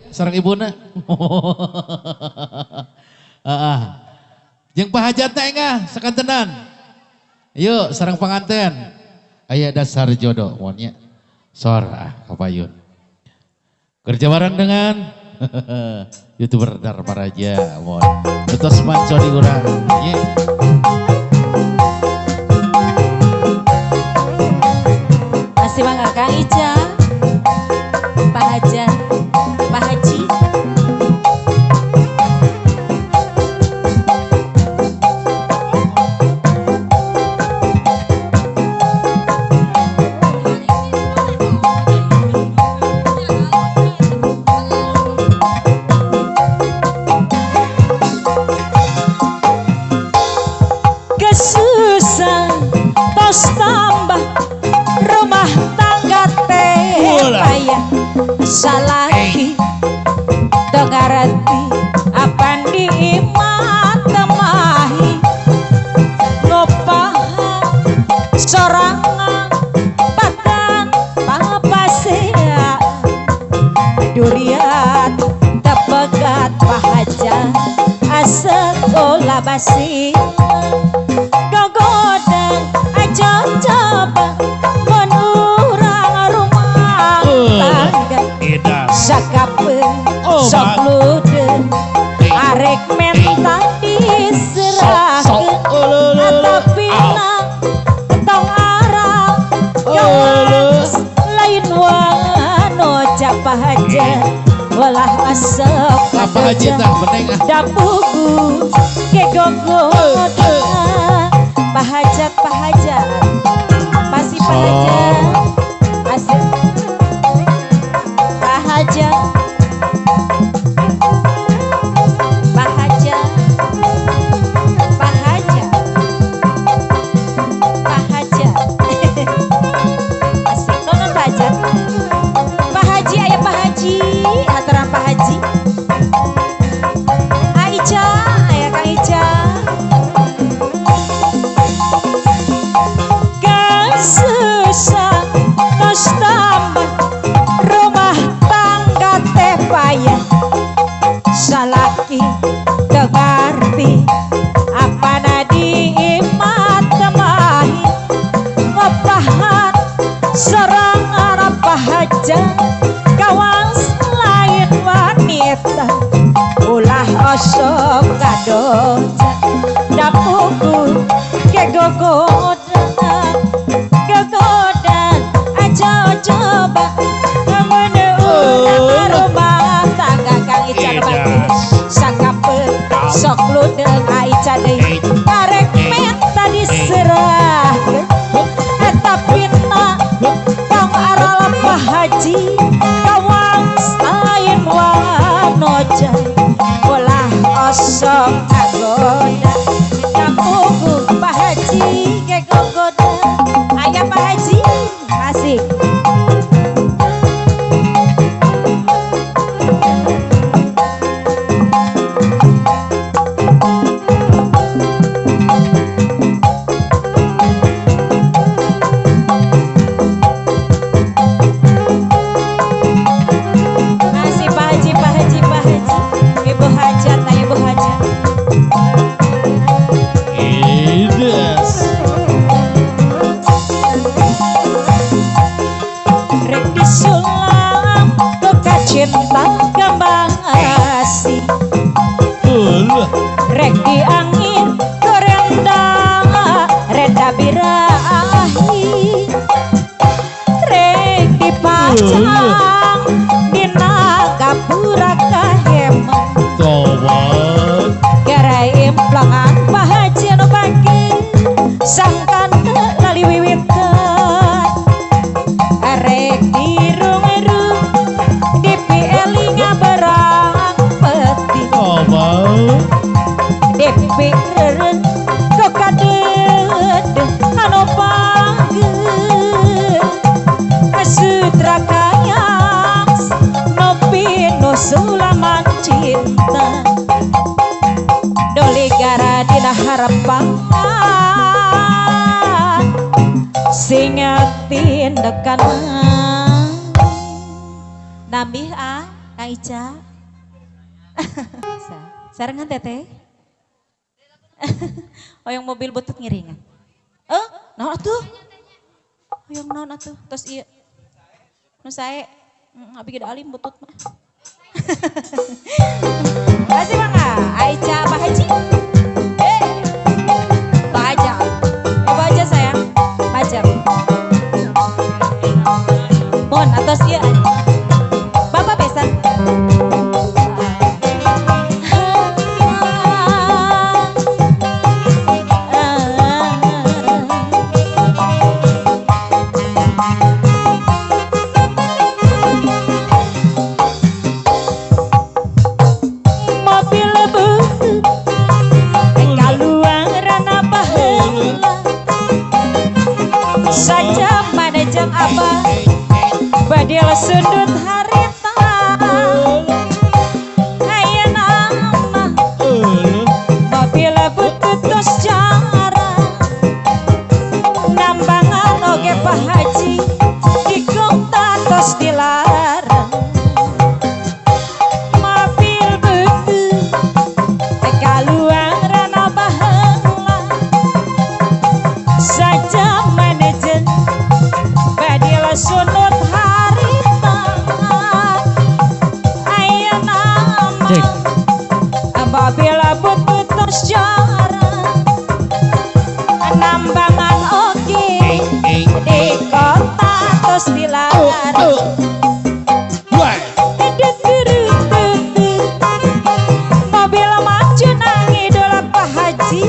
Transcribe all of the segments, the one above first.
Sareng ibuna. Heeh. Jeung pahajatna engah sakantenan. Yuk sareng panganten. Aya dasar jodoh mun nya. Sor ah kapayun. Kerja bareng dengan YouTuber Darmaraja mun. Betos manco di urang. Ye. Masih mangga Kang Ica, Pak Hajan, Pak Haji. Kesusah tos tambah rumah tangga teh payah salaki teu ngarti apan diimat temahi ngopahan sorangan badan papasea durian tepegat pahaja asekolah basi gogodang aja coba menurang rumah tangga sakapeung sok ludeung arek menta diserahkeun atapina tong arang gawas lain wano pahaja walah asep Apa haji tah peneng ah. Dapuku kegogoda pahajat pahajat masih pahajat asik pahajat pahajat pahajat pahajat asik nonton pahajat Pak Haji aya Pak Haji aturan Pak Haji Aica aya Kang Ica kesusah tos tambah rumah tangga teh payah salaki teu ngarti apana diimat temahi ngopahan sorangan pahaja kawas lain wanita ulah osok kadoja dapuku kegogoda kegoda aja coba menurang rumah tangga Kang Ica bagus sakapeung sok ludeung Aica deui arek menta diserahkeun eta pina tong aral Pak Haji kawas lain wanoja ulah osok kagoda kapugu Pak Haji kegogoda aya Pak Haji asik. Masih Pak Haji, Pak Haji, Pak Haji, Ibu Hajat, Ibu Hajat. Ides. Rek disulam duka cinta kembang asih. Rek diangin ke renda, renda birahi. Rek dipacang dina gapura kaheman. Tobat. Gerai implangan Pak Haji anu bagi sangkan lali wiwitan. Arek dirung-irung dipieli ngaberang peti. Tobat. Dipi reureun ku kadeudeuh anu panggeuh. Sutra kayang nopi nu sulaman cinta. Doli gara dina harapan singa tindakan nambih ah. Kang Ica. Sarengan teteh. Hoyong mobil butut ngiringan. Naon atuh? Hoyong naon atuh? Tos ieu. Nu sae, abi ge alim butut mah. Kasih mangga, Aica Pak Haji. Pak Haja. Ibu aja sayang. Pajak. Mohon atos ieu. Bapak besan. Badil sudut harita aya nama mobil butut tos jara nambangan oge Pak Haji di kota tos dilarang mobil butut kaluaran baheula saja manajen badil sudut apabila butut tos jara nambangan oge di kota tos dilarang mobil maju nangidul Pak Haji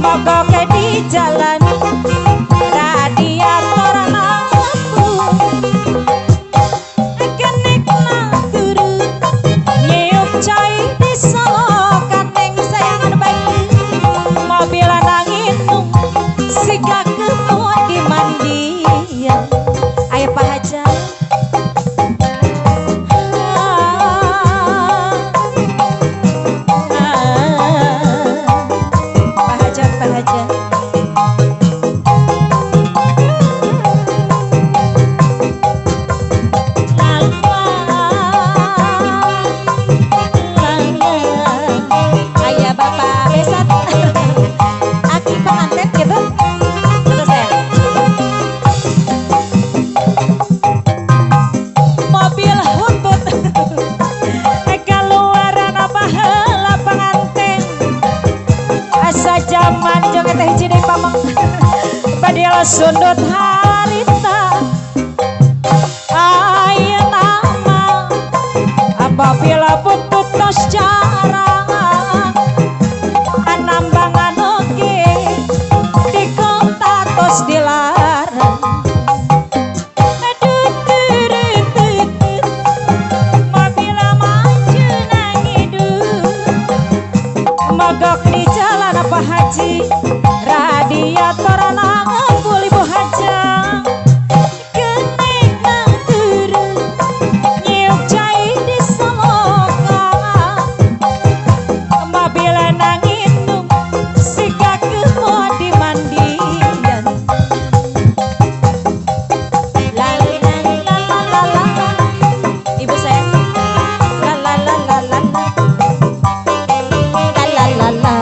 mogok di jalan radiator lampu kenek turu nyiup cai di solokan neng sayangan baik mobil nanginung siga ketemu di mandian ayo Pak Haji. Pak Haji, Pak Haji. Ayah Bapak Besat. Aki pengantin gitu. Terus ya. Mobil huntut. Keluaran apa heula pengantin. Asa jaman jeung teh hiji deui pameng. Badil sundut harita. Aya nama apabila butut tos jara anambangan oge di kota tos dilarang mobil maju nangidul mogok di jalan Pak Haji radiator nangembul Ibu Haja kenek turu nyiuk cai di solokan mobil nanginung siga kemo di mandian la la la la la la ibu saya la la la la la la la la la la.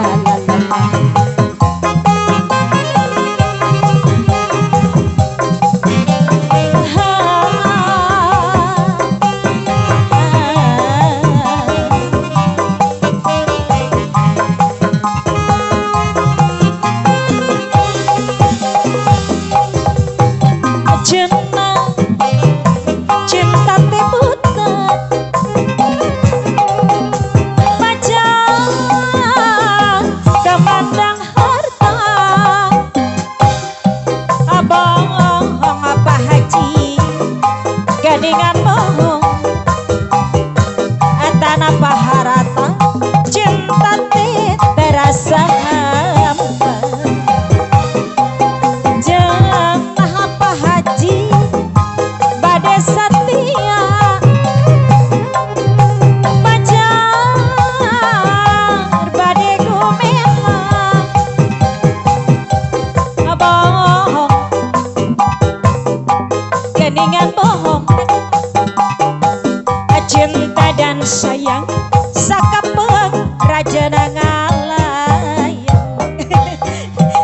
Cinta, cinta teh buta macam kemandang harta bohong apa haji gadingan bohong tanah paharata cinta teh terasa hampa jangan apa haji bade setia pacar bade gumela bohong geningan bohong. Sayang sakapeung rajana ngalayang.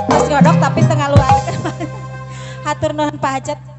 Tos ngodok tapi teu ngaluarkeun. Hatur nuhun, Pak Hajat.